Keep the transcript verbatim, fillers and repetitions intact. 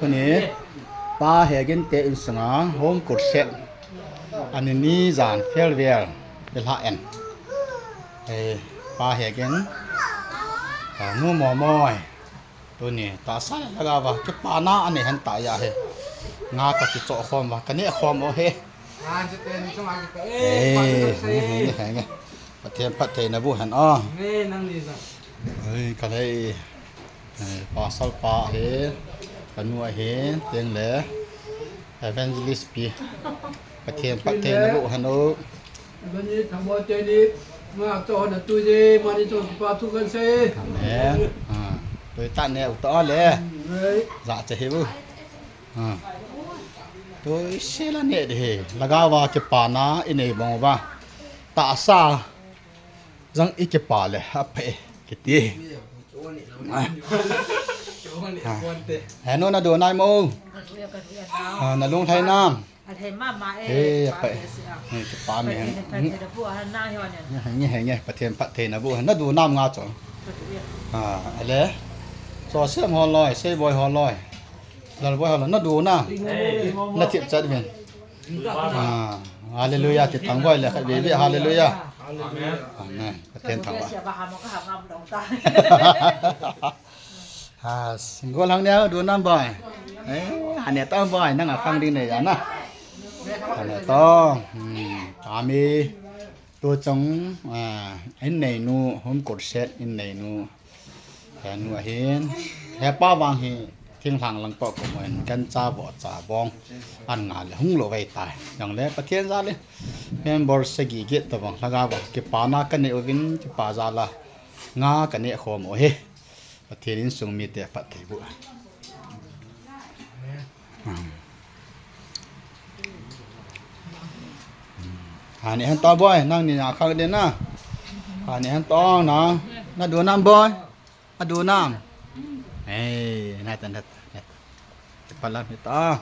Tuni Pa Hegin te insunga home crusade. Ani ni jan farewell. Ilha en. Pa Hegin. Nu Momoi. Tuni tahsa le lhagao va kipana anei hen ta ya he. Nga kakichoh khom va, kaneh khom o he. Pathen phattheina boh hen o. Oi, kalei. Pastor pa he, kanu ahe, teng le Evangelist pi. Pathen phattheina boh hen o. Bani thabo teni, nga to na tu je, mani to pa tu kan se. Amen. Tui ta ne u ta le. Za che he u. Tui se la ne de he. Lhagao va kipana inei bang uva. Tahsa jang i kipa le aphe kiti. He nu, na do nai mo? Na lunglhai nam? He, aphe. Kipa me. Nge, nge, Pathen phattheina boh hen. Na do nam nga cho? Ale. Cho sem ho loi, sei boi ho loi. Lal boi ho loi. Na do na. Na thip chat ven. Hallelujah, ti thang boi le khat ve ve, hallelujah. Amen. Pathen thang ba. Single hang ne do nam boi. Ane tong boi, nang a khang ding ne ya na. Ane tong. Ami. Tu chung, in nei nu, home crusade in nei nu. He nu ahin, he pa vang hi, thinglhang lang toh ko mo in, gancha vohcha bong, an nga le hung lou vei tai. Jong le, Pathen jal in, member sagi get tobang, lhagao va, kipana kanei uvin, kipa jal a, nga kaneh khom u hi. Pathen insung mite phatthei boh. Ani hen to boi, nang ni na khang de na. Ani hen to na. Na do nam boi? Na do nam? Ei, na ta, na ta, na ta. Pala ni ta.